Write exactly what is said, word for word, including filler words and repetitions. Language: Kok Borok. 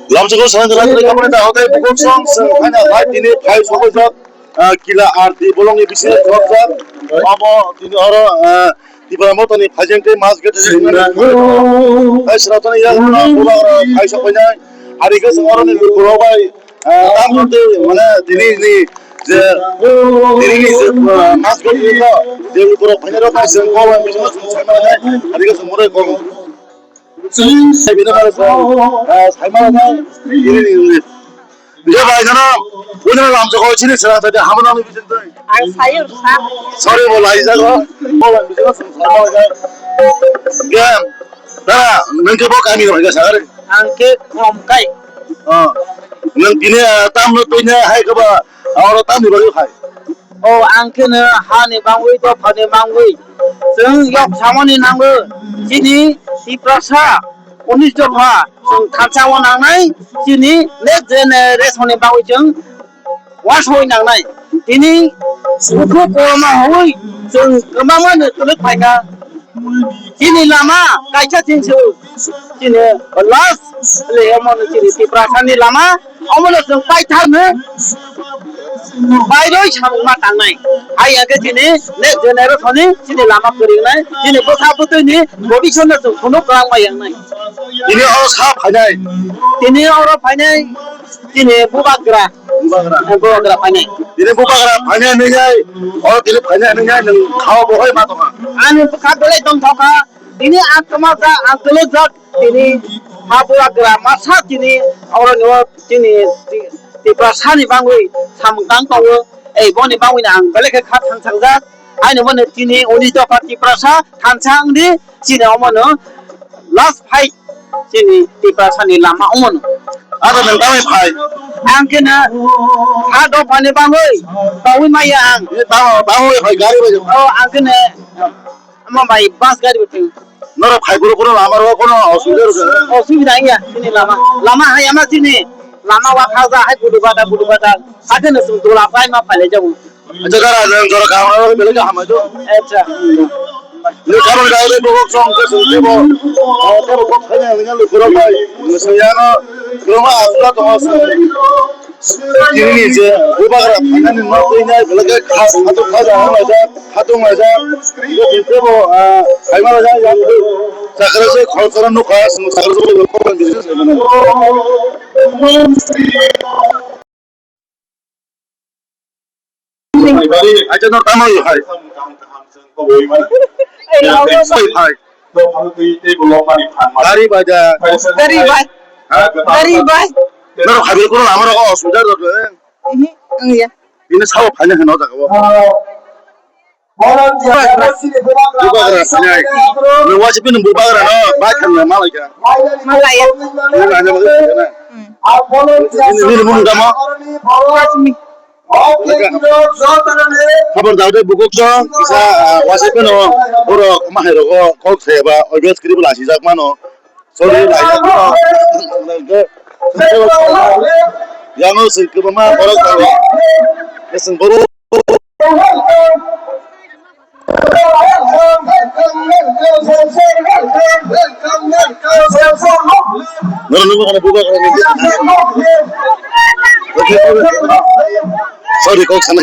Lamjokgo swrang jora tini kaboni da hotai bukhuk song swng phai na lai tini phai sobaijak, ah, kila R D bolongni bisingo khorokjak. Omo tini oro, ah, Tipra Mothani phaijeng tei mas gate hai srapjani yak phai sok phainai. Hari khe swng oroni lukurok bai, ah, tam tei mane tini ni je tini ni je, ah, mas gate ni je lukurok phainai rok bai swng kok bai bisingo swng sai manai. Hari khe swng murai kok. Sai bini bagwi, ah, sai ma nai, ini ni ni. Dia bai kana, punya lam joko sini serang saja, hama nang ni bisin tui. Ang sayur sa. Sorry, bo lai jago, bo lai bisin tui, sai ma nai. Ya, da, nang ke bo kami bai ka sagare. Ang ke kom kai. Ah, nang kini, ah, tam no tunya hai ke ba, oro tam ni bai khai. O ang khe no ha ni bangwi, dopha ni bangwi. Chwng yok samani nango. Chini Tiprasa unis dopha chwng thansa o nangnai. Chini next generation ni bangwi chwng uansugwi nangnai. Tini bukhuk koloma hwnwi chwng kwbangma ni kwrwk phaikha. Chini lama kaisa chini se, chini last le omo no chini Tiprasa ni lama, omo no chwng paithar no bairoi samung ma tangnai. Hai ya khe chini next generation ni chini lama kwrwng nai, chini bwsa bwtwi ni bobisot no chwng phunuk kwlang ma yang nai. Tini o sa phainai. Tini oro phainai. Chini bubagra. Bubagra. Eh, bubagra phainai. Tini bubagra phainai hinwi nai, o tini phainai hinwi nai, nwng khao bo hai ma tongkha. Ani bwkha belai tongthokha. Tini ang kwmajak, ang kwlwkjak, tini ha bubagra masa tini oro ni o chini Ti-, Tiprasa ni bangwi samung tang tongo. Ei boni bangwi no ang belai khe kha thang thangjak. Haino bono chini unis dopha Tiprasa thansa wngdi, chini omono last fight chini Tiprasa ni lama omono. Ado nang tamo phai? Ang khe na ha dopha ni bangwi, bangwi maya ang. Tamo, tamo phai gari bai. O, ang khe na ama bai bus gari bai. Norok phai boro boro lama ro kono osubida rok. Osubida ya, chini lama. Lama hai ama chini. Lama wa kha ja hai gudu gada, gudu gada. Hakhe no chwng dola bai ma phailai jago. Acha gara jang jora ka ma belai ka hamai do. Acha. Ni kabang da le bo song ke song ke bo. Ko ko khane ni lu kuro bai. Ni song ya no. Kuro ma asla to. Tini ni je bubagra phainani no twi nai belai ka kha sato kha ja hamai ja. Khatung laijak, bo, ah, khaima laijak, yang sakra se khol khol nukha, sakra se khol khol business khaima. Acha no tamo yo hai. Hai hai. Gari bai da. Gari bai. Ha? Gari bai. Noro khabil kono amaro ko osubida rok. Ini ang ya. Ini sao phaina hino jaga bo. Bubagra sinai. Nwng waisa bini bubagra no bai thangna malaikha. Malaya. Nwng ani bagwi thangna. Hmm. Nini, nini mung tamo? Asmi. Habar daode bukuk song kisa, ah, waisa bini borok ma hai rogo kok theba obvious kri bwla sijak mano. Sorry, laijak no. Yang o sing kwbangma borok tongo. Sing borok. Sorry, kok sana.